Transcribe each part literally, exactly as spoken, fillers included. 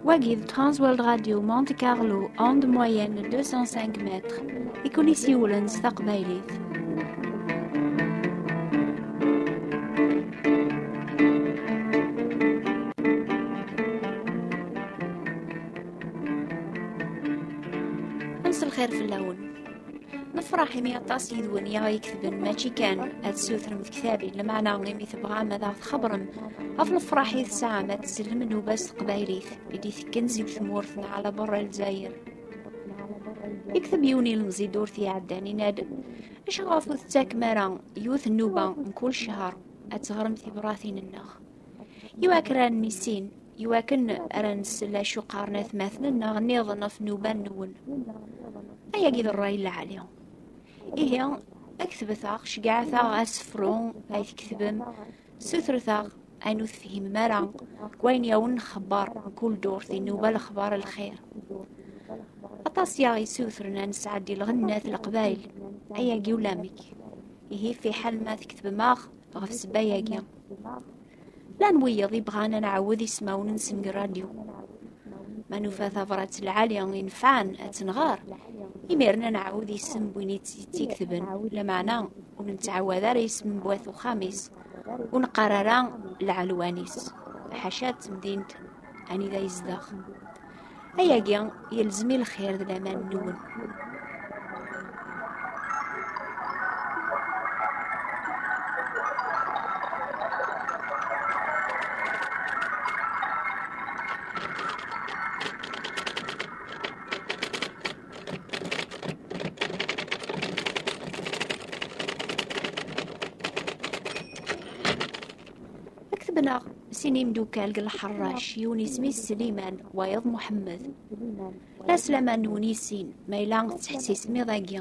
Wagi d Transworld Radio Monte Carlo, onde moyenne deux cent cinq mètres, i kun-isiwlen s taqbaylit. Mselxir fell-awen. Nefṛeḥ imi aṭas yid-wen i aɣ-iketben, mačči kan ad tessutrem tektabin, lameɛna imi tebɣam ad aɣ-txebrem ɣef lefṛaḥ i tesɛam ad tsellem nnuba s teqbaylit i d-itekken seg tmurt n ɛla berra Lezzayer. Yekteb yiwen ilemẓi ddurt iɛeddan, yenna-d: "Acuɣef ur tettakem ara yiwet nnuba mkul ccher ad teɣrem tibratin-nneɣ? Iwakken ara nissin, iwakken ara nsel acu qqaren atmaten-nneɣ nniḍen ɣef nnuba-nwen." Ayagi d ṛṛay n lɛali. Ihi, ketbet-aɣ, ceggɛet-aɣ asefru ay tketbem, sutret-aɣ ayen ur tefhimem ara deg wayen i awen-nxebber mkul ddurt di nnuba Lexbar Lxir. Aṭas i aɣ-yessutren ad nesɛeddi lɣennat n Leqbayel, ayagi ulamek. Ihi fiḥel ma tketbem-aɣ ɣef ssebba-agi. Llan wiyaḍ i bɣan ad nɛawed ismawen-nsen deg rradyu. Ma nufa tabrat lɛali inefɛen ad tt-nɣer, imiren ad nɛawed isem n win i tt-, i tt-iketben, lameɛna ur nettɛawad ara isem n wat uxxam-is, ur neqqar ara lɛelwan-is, ḥaca d temdint anida yezdeɣ. Ayagi yelzem i lxir d laman-nwen. Ketben-aɣ sin imdukal deg Lḥerrac, yiwen isem-is Sliman, wayeḍ Muḥemmed. La slama-nwen i sin, ma yella tettḥessisem iḍ-agi.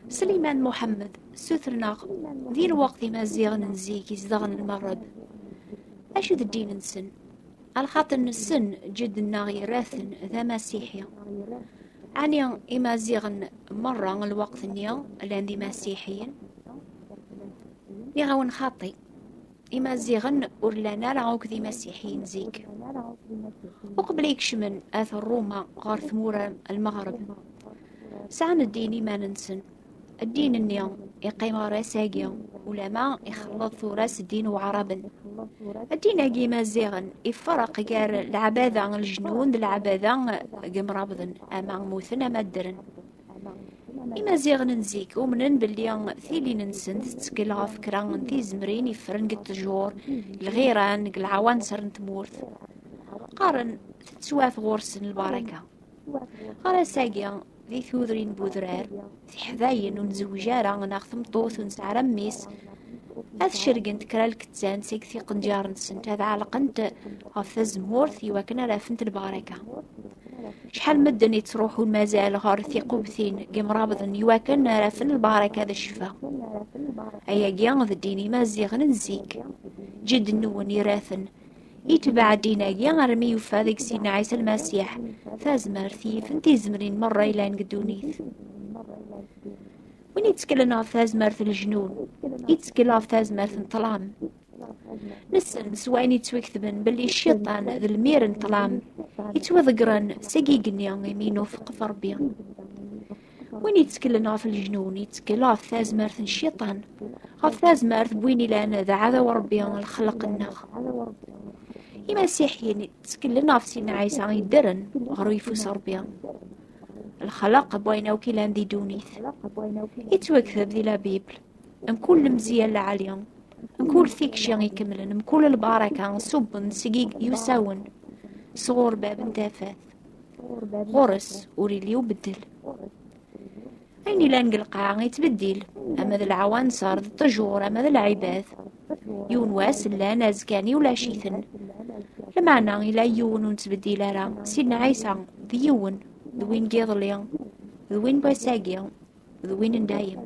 Sliman Muḥemmed, sutren-aɣ di lweqt Imaziɣen n zik izedɣen Lmeɣreb. Acu d ddin-nsen? Alxaṭer nessen ǧedd-nneɣ yerra-ten d amasiḥi. Ɛni Imaziɣen merra lweqt-nni llan d imasiḥiyen? Nniɣ-awen xaṭi. Imaziɣen ur llan ara akk d imasiḥiyen zik. Uqbel i kecmen at Ṛuma ɣer tmura n Lmeɣreb, sɛan ddin iman-nsen. Ddin-nni iqqim ɣer ass-agi, ulama ixelleḍ tura s ddin n Waɛraben. Ddin-agi imaziɣen ifreq gar leɛbada n leǧnun d leɛbada n yimrabḍen, ama mmuten ama ddren. Imaziɣen n zik umnen belli tilin-nsen tettkel ɣef kra n tizemrin iffren deg ttjur, deg lɣiran, deg lɛawanser n tmurt. Qqaren tettwat ɣur-sen lbaraka. Ɣer ass-agi, di tudrin n udrar, tiḥdayin ur nzewwij ara neɣ tmeṭṭut ur nesɛi ara mmi-s, ad cergent kra lkettan seg tiqenǧar-nsent, ad ɛelqent ɣef tazemmurt iwakken ara afent lbaraka. Acḥal medden i ttruḥun mazal ɣer tiqubtin n yimrabḍen iwakken ara afen lbaraka d ccfa. Ayagi d ddin imaziɣen n zik. Ǧedd-nwen ira-ten. Itbeɛ ddin-agi armi yufa deg Sidna Ɛisa Lmasiḥ tazmert yifen tizemrin merra yellan deg ddunit. Win yetteklen ɣef tazmert n leǧnun, yettkel ɣef tazmert n ṭṭlam. Nessen s wayen yettwaketben belli cciṭan d lmir n ṭṭlam yettwaḍeggren seg igenni imi inufeq ɣef Ṛebbi. Win yetteklen ɣef leǧnun, yettkel ɣef tazmert n cciṭan, ɣef tazmert n win ilan d aɛdaw Ṛebbi, lxelq-nneɣ. Imasiḥiyen tteklen ɣef Sidna Ɛisa yeddren ɣer uyeffus n Ṛebbi. Lxelq n wayen akk ilan di ddunit. Yettwakteb di la Bible. Mkul lemziyya lɛali, mkul tikci ikemlen, mkul lbaraka ṣubben seg i yusawen, sɣur bab n tafat. Ɣur-s ur illi ubeddel. Ayen ilan deg lqaɛa yettbeddil, ama d lɛawanser, d ṭṭjur, ama d lɛibad. Yiwen wass llan, azekka-nni ulac-iten. Lameɛna ila yiwen ur nettbeddil ara, Sidna Ɛisa d yiwen, d win n yiḍelli, d win n wass-agi, d win n dayem.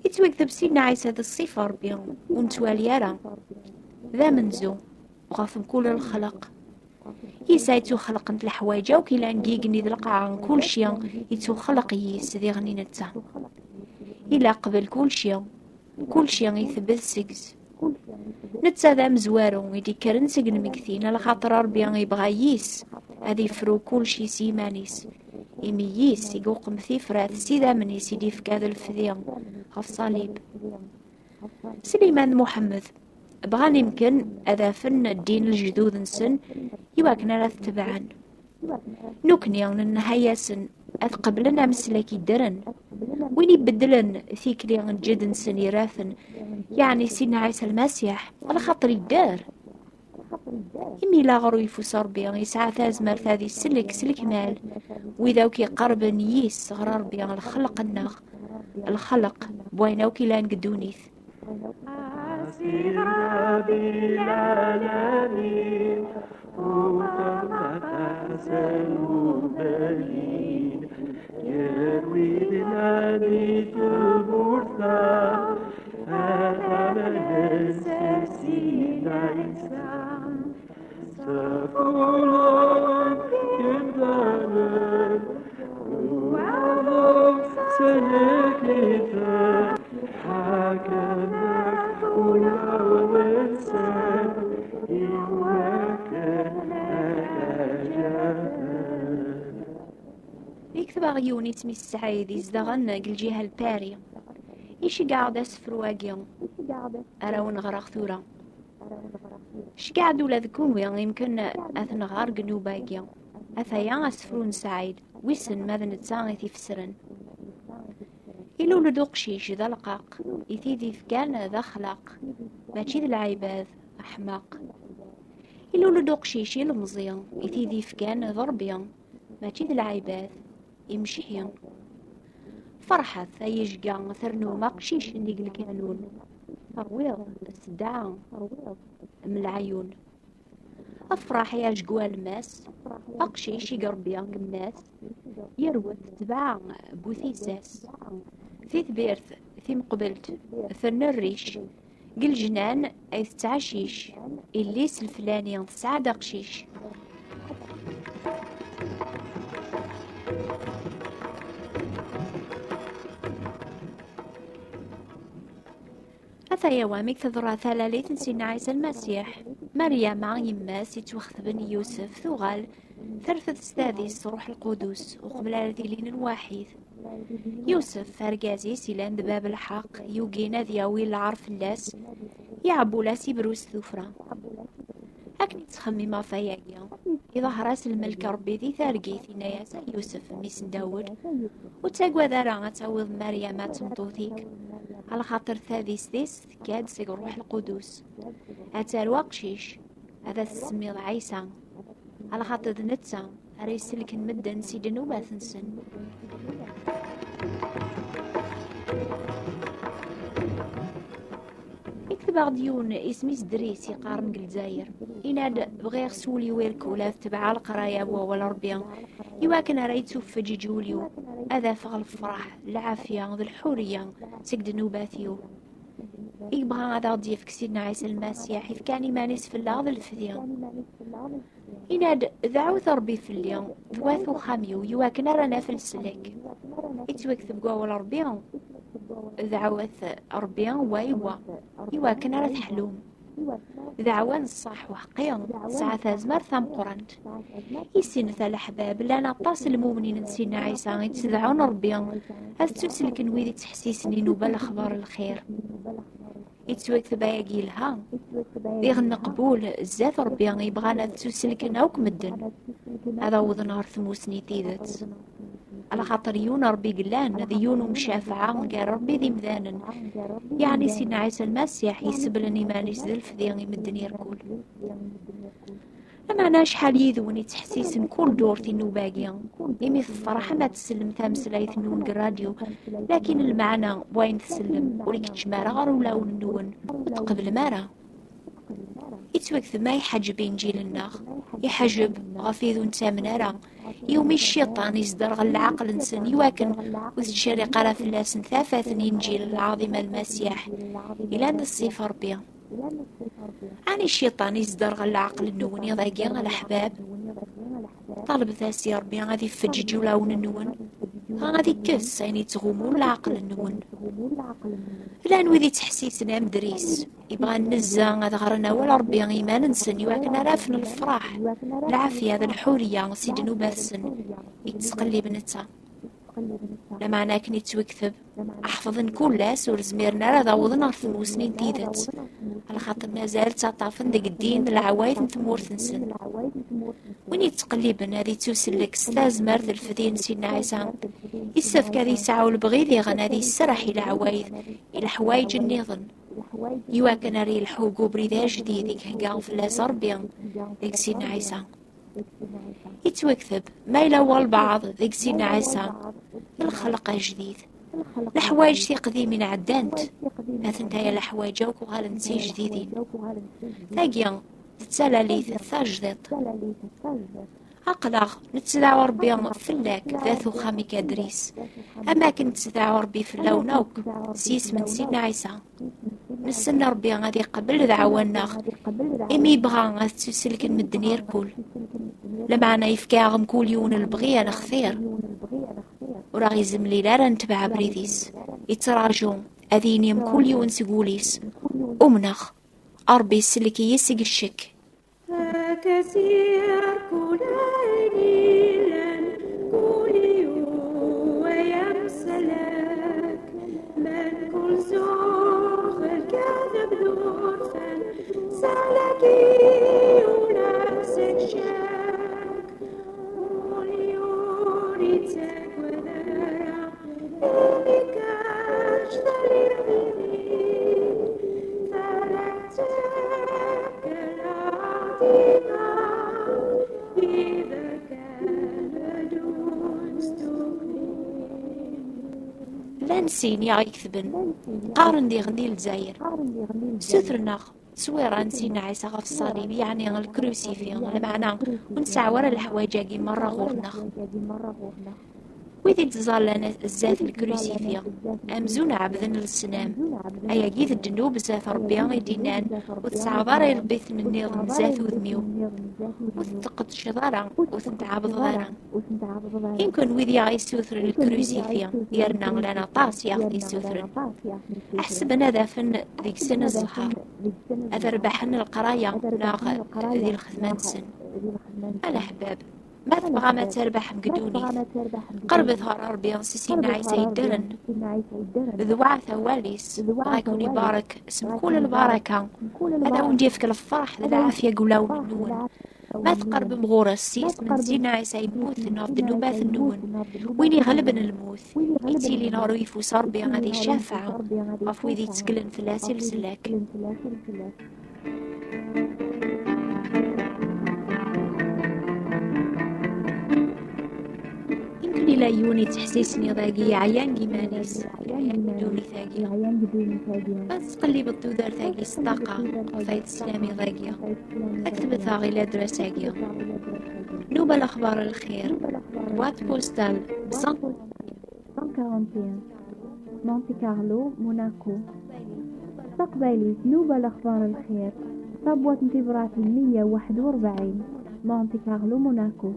Yettwakteb Sidna Ɛisa d ṣṣifa Ṛebbi ur nettwali ara. D amenzu ɣef mkul lxelq. Yis-s ay ttuxelqent leḥwayeǧ akk ilan deg igenni d lqaɛa, kulci yettuxelq yis-s diɣen i netta. Ila qbel kulci, kulci itbeddel seg-s. Netta d amezwaru i d-ikkren seg lmegtin, alaxaṭer Ṛebbi yebɣa yis ad ifru kullec s yiman-is. Imi yis i yuqem tifrat s idammen-is i d-ifka d lefdi ɣef ṣṣalib. Sliman d Muḥemmed bɣan imken ad afen ddin lejdud-nsen iwakken ara t-tebɛen. Nukni nenha-yasen ad qeblen ameslak iddren. Win ibeddlen tikli n ǧedd-nsen iraten, yeɛni Sidna Ɛisa Lmasiḥ, lxaṭer idder. Imi laɣer uyeffus Ṛebbi yesɛa tazmert ad isellek s lekmal wid akk iqerben yis ɣer Ṛebbi, lxelq-nneɣ, lxelq n wayen akk ilan deg ddunit. A Sidi Ṛebbi lɛalamin, uqem aqasen ubayin, gar wid llan di tmurt-a, ad amen-nsen Sidna Ɛisa. Safulon yemdanen, uɛḍeɣ selek-iten, ḥakemek ulawen-nsen, iwakken ad aǧaden. Yekteb-aɣ yiwen isem-is Sɛid, izedɣen deg lǧiha n Lpari. Iceggeɛ-aɣ-d asefru-agi ara wen-ɣreɣ tura. Ceggeɛ-d ula d kunwi, imken ad t-nɣer deg nnuba-agi. Ataya asefru n Sɛid, wissen ma d netta i t-ifesren. Ilul-d uqcic d alqaq, i tid ifkan d axlaq, mačči d lɛibad, aḥmaq. Ilul-d uqcic ilemẓi, i tid ifkan d Ṛebbi, mačči d lɛibad, imecḥi. Ferḥet ay ijga, ternum aqcic-nni deg lkanun. Terwiḍ s ddeɛɛa, m leɛyun. Afraḥ ay ajgu alemmas, aqcic i irebbi yemma-s, yerwet tebɛa bu tissas. Titbirt timeqbelt tenna rric, deg lejnan ay tettɛacic, illi-s leflani tesɛa-d aqcic. Ataya wamek teḍra talalit n Sidna Ɛisa Lmasiḥ. Maryama, yemma-s yettwaxetben i Yusef, tuɣal terfed s tadist s Ṛuḥ Lqudus, uqbel ara d-ilin lwaḥid. Yusef, argaz-is ilan d bab lḥeqq, yugin ad yawi lɛar fell-as, iɛebbul-as ibru s tuffra. Akken yettxemmim ɣef wayagi, iḍher-as lmelk Ṛebbi di targit, yenna-yas: "A Yusef, mmi-s n Dawed, ur ttagad ara ad tawiḍ Maryama d tmeṭṭut-ik, alaxaṭer tadist-is tekka-d seg Ṛuḥ Lqudus. Ad taru aqcic, ad as-tsemmiḍ Ɛisa, alaxaṭer d netta ara iselken medden si ddnubat-nsen." Yekteb-aɣ-d yiwen isem-is Dris, yeqqaren deg Lezzayer. Yenna-d: "Bɣiɣ s wul-iw irkul ad tebɛeɣ leqraya n wawal Ṛebbi, iwakken ara yettufeǧǧeǧ wul-iw, ad afeɣ lefṛaḥ, lɛafya d lḥuriya seg ddnubat-iw." I yebɣa ad aɣ-d-yefk Sidna Ɛisa Lmasiḥ, ifkan iman-is fell-aɣ d lefdi. Yenna-d: "Dɛut Ṛebbi fell-i, d wat uxxam-iw, iwakken ara naf leslak." Yettwakteb deg wawal Ṛebbi: "Dɛut Ṛebbi wa i wa, iwakken ara teḥlum." Dɛwa n ṣṣeḥ uḥeqqi tesɛa tazmert tameqqrant. I sin taleḥbab, llan aṭas n lmumnin n Sidna Ɛisa i ttedɛun Ṛebbi ad ttuselken wid ittḥessisen i nnuba lexbar lxir. Yettwakteb ayagi yelha. Diɣen neqbul zdat Ṛebbi yebɣan ad ttuselken akk medden, ad awḍen ɣer tmusni n tidet. Alaxaṭer yiwen Ṛebbi yellan, d yiwen umcafeɛ gar Ṛebbi d imdanen, yeɛni Sidna Ɛisa Lmasiḥ, yesseblen iman-is d lefdi i medden irkul. Lameɛna acḥal yid-wen ittḥessisen kul ddurt i nnuba-agi, imi tefṛeḥem ad tsellem tameslayt-nwen deg ṛṛadyu, lakin lmeɛna n wayen tsellem ur ikeččem ara ɣer ulawen-nwen, ur tqeblem ara. Yettwakteb ma iḥeǧǧeb Inǧil-nneɣ, iḥeǧǧeb ɣef wid ur nettamen ara, iwumi cciṭan izderɣel leɛqel-nsen iwakken ur tettcerriq ara fell-asen tafat n Inǧil lɛaḍima n Lmasiḥ, ilan d ṣṣifa Ṛebbi. Ɛni cciṭan izderɣel leɛqel-nwen iḍ-agi, a leḥbab? Ṭalbet-as i Ṛebbi ad ifeǧǧeǧ ulawen-nwen. Dɣa ad ikkes ayen yettɣumun leɛqel-nwen. Llan wid yettḥessisen am Dris, yebɣan nezzeh ad ɣren awal Ṛebbi i yiman-nsen iwakken ara afen lefṛaḥ, lɛafya d lḥuriya si ddnubat-sen i yettqellib netta. Lameɛna akken yettwekteb, ḥefḍen kul ass, ur zmiren ara ad awḍen ɣer tmusni n tidet, alaxaṭer mazal ttaṭṭafen deg ddin d leɛwayed n tmurt-nsen. Win yettqelliben ad ittusellek s tazmert d lefdi n Sidna Ɛisa, yessefk ad yesɛu lebɣi diɣen ad yesserḥ i leɛwayed, i leḥwayeǧ nniḍen, iwakken ara yelḥu deg ubrid ajdid i ihegga fell-as Ṛebbi deg Sidna Ɛisa. Yettwakteb, ma yella walbeɛḍ deg Sidna Ɛisa, d lxelq ajdid. Leḥwayeǧ tiqdimin ɛeddant, atenta leḥwayeǧ akk uɣalent d tijdidin. Tagi d talalit tajdiṭ. Aql-aɣ nettdaɛu Ṛebbi fell-ak, d at uxxam-ik a Dris, am akken nettdaɛu Ṛebbi fell-awen akk, s yisem n Sidna Ɛisa. Nessen Ṛebbi ad iqbel dɛawa-nneɣ, imi yebɣa ad ttuselken medden irkul. Lameɛna yefka-aɣ mkul yiwen lebɣi ad nextir. Ur aɣ-izemlil ara ad netbeɛ abrid-is. Yettraǧu ad yini mkul yiwen seg wul-is: Umneɣ, Ṛebbi isellek-iyi seg ccek. Akasir kul ayen yellan, kul yiwen ay amsalak, mkul zzux d lkadeb d urfan, salak-iyi ula seg ccak. Ul ur yettagad ara, imi kečč taliḍ yid-i, fala ttakel ɣer dima, ida kan ad ur-s-tuklin. Llan sin i aɣ-iketben, qqaren diɣen di Lezzayer, sutren-aɣ tteswira n Sidna Ɛisa ɣef ṣṣalib, yeɛni lkrusifi, lameɛna ur nesɛi ara leḥwayeǧ-agi merra ɣur-neɣ. Wid i yettẓallan zdat lkrusifi, amzun ɛebden lesnam. Ayagi d ddnub zdat Ṛebbi i d-innan: "Ur tesɛuḍ ara iṛebbiten nniḍen zdat udem-iw. Ur ten-tqeddceḍ ara, ur ten-tɛebdeḍ ara." Imken wid i aɣ-yessutren lkrusifi, yerna llan aṭas i aɣ-t-yessutren, ḥesben ad afen deg-sen zzher, ad rebḥen leqraya neɣ di lxedma-nsen. A leḥbab, ma tebɣam ad terbeḥem deg ddunit, qerbet ɣer Ṛebbi s Sidna Ɛisa yeddren, dewɛet awal-is, dɣa ad ken-ibarek s mkul lbaraka, ad awen-d-yefk lferḥ d lɛafya deg wulawen-nwen. Ma tqerbem ɣur-s s yisem n Sidna Ɛisa yemmuten ɣef ddnubat-nwen, win iɣelben lmut, yettilin ɣer uyeffus Ṛebbi ad icafeɛ ɣef wid yetteklen fell-as i leslak. Imken ila yiwen yettḥessisen iḍ-agi yeɛyan deg iman-is, yeɛyan deg ddunit-agi. Ma tettqellibeḍ tudert-agi s ṭṭaqa ɣef ay teslam iḍ-agi, ktbet-aɣ i ladras-agi: Nnuba Lexbar Lxir, boîte postale cent quarante et un, Monte Carlo, Monaco. S taqbaylit, Nnuba Lexbar Lxir, tabwaṭ n tibratin meyya u waḥed u rebɛin, Monte Carlo, Monaco.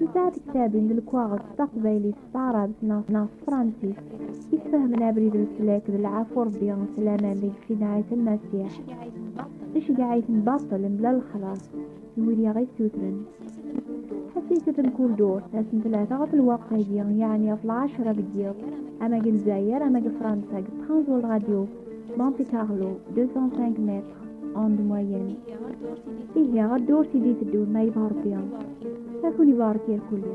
Nesɛa tektabin d lekwaɣeḍ s taqbaylit, s taɛrabt neɣ, neɣ s tefransist, yessefhamen abrid n leslak d lɛafu Ṛebbi s laman deg Sidna Ɛisa Lmasiḥ. Nceggeɛ-iten baṭel mebla lexlaṣ n wid i aɣ-issutren. Ḥessiset mkul ddurt, ass n tlata ɣef lweqt-agi, yeɛni ɣef lɛecṛa deg yiḍ, ama deg Lezzayer, ama deg Fransa, deg Transworld Radio, Monte Carlo, deux cent cinq mètres, onde moyenne. Ihi, ɣer ddurt i d-iteddun, ma yebɣa Ṛebbi. Ad ken-ibarek irkelli.